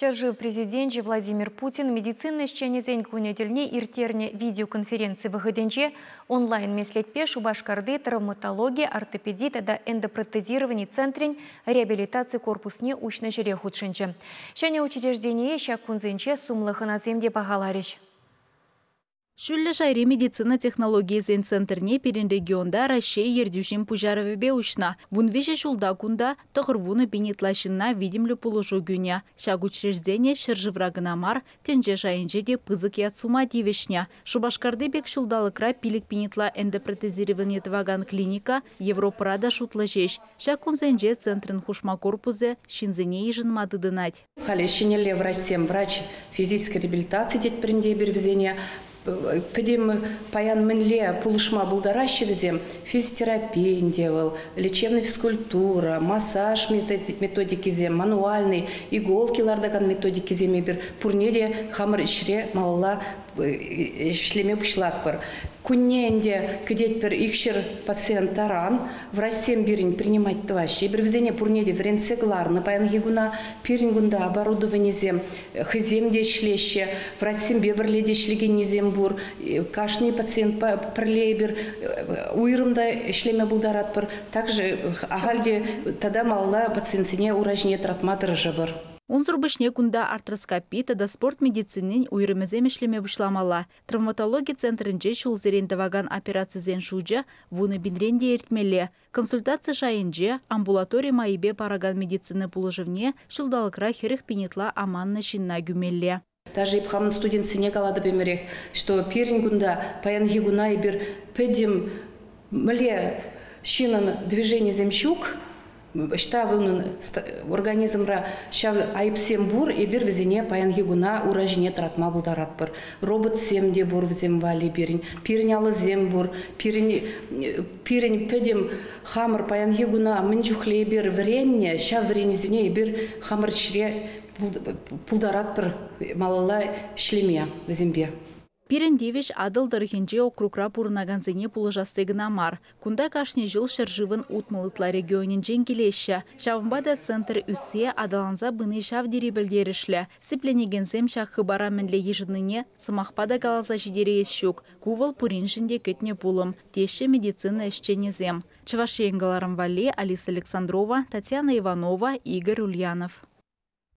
Ҫӗршыв президенчӗ Владимир Путин медицина ӗҫченӗсен кунӗ тӗлне ирттернӗ видеоконференци вӑхӑтӗнче онлайн меслетпе Шупашкарти травматологи, ортопеди тата эндопротезировани центрӗн реабилитаци корпусне уҫнӑ ҫӗре хутшӑнчӗ. Ҫӗнӗ учреждение ҫак кунсенче сумлӑ хӑнасем те пахаларӗҫ. Ҫӳллӗ шайри медицина технологийӗсен центрне пирӗн регионта Раҫҫей ертӳҫин пуҫарӑвӗпе уҫнӑ. 13 ҫулта кунта 90 пин ытла ҫынна витӗмлӗ пулӑшу кӳнӗ. Ҫак учреждение ҫӗршывра кӑна мар, тӗнче шайӗнче те пысӑк ят-сума тивӗҫнӗ. Шупашкарти пек ҫулталӑкра 5 пин ытла эндопротезировани тӑвакан клиника Европӑра та шутлӑ ҫеҫ. Ҫак кунсенче центрӑн хушма корпусӗ ҫынсене йышӑнма тытӑнать. Халӗ ҫӗнӗлле врачсем, врач физической реабилитаци тетпӗр ӗнтӗ эпир вӗсене. Пӗтӗм паян мӗнле пулӑшма пултараҫҫӗ вӗсем? Физиотерапия ӗнтӗ вӑл, лечебная физкультура, массаж методикисем, мануальный, иголки лартакан методикисем эпир пурне те хамӑр ӗҫре малалла ӗҫлеме пуҫлатпӑр. Кунне ӗнтӗ кӗтетпӗр 200 пациент таран, врачсем пирӗн принимать тӑваҫҫӗ. Эпир вӗсене пурне те вӗрентсе кӑларнӑ паянхи куна. Пирӗн кунта оборудованисем хӑйсем те ӗҫлеҫҫӗ, врачсемпе пӗрле те ӗҫлекеннисем пур. Кашни пациентпа пӗрле эпир уйрӑм та ӗҫлеме пултаратпӑр. Также ахаль те тата малалла пациентсене ура ҫине тӑратма тӑрӑшӑпӑр. Унсӑр пуҫне кунта артроскопи тата спорт медицинин уйрӑмӗсем ӗҫлеме пуҫламалла. Травматологи центрӗнче ҫулсерен тӑвакан операцисен шучӗ 10 пинрен те иртмелле. Консультаци шайӗнче амбулатори майӗпе паракан медицина пулӑшӑвне ҫулталӑкра 40 пин ытла аманнӑ ҫынна кӳмелле. Даже эп хамӑн студентсене калатӑп ӗмӗрех, что пирӗн кунта паянхи куна эпир пӗтӗм мӗнле ҫыннӑн движенисем ҫук, ӑҫта унӑн организмра ҫав айӑпсем пур, эпир вӗсене паянхи куна ура ҫине тӑратма пултаратпӑр. Роботсем те пур вӗсем валли пирӗн, пирӗн алӑсем пур, пирӗн пӗтӗм хамӑр паянхи куна мӗн чухлӗ эпир вӗреннӗ, ҫав вӗренӳсене эпир хамӑр ӗҫре пултаратпӑр малалла ӗҫлеме вӗсемпе. Пирӗн тивӗҫ Атӑл тӑрӑхӗнче округра пурӑнакансене пулӑшасси кӑна мар. Кунта кашни ҫул ҫӗршывӑн 60 ытла регионӗнчен килеҫҫӗ. Ҫавӑнпа та центр ӳссе аталанса пыни ҫав тери пӗлтерӗшлӗ. Сипленекенсем ҫак хыпара мӗнле йышӑннине сӑмахпа та каласа ҫитереес ҫук. Ку вӑл пуриншӗн те кӗтнӗ пулӑм, теҫҫӗ медицина ӗҫченӗсем. Чӑваш Ен кӑларӑм валли Алиса Александрова, Татьяна Иванова, Игорь Ульянов.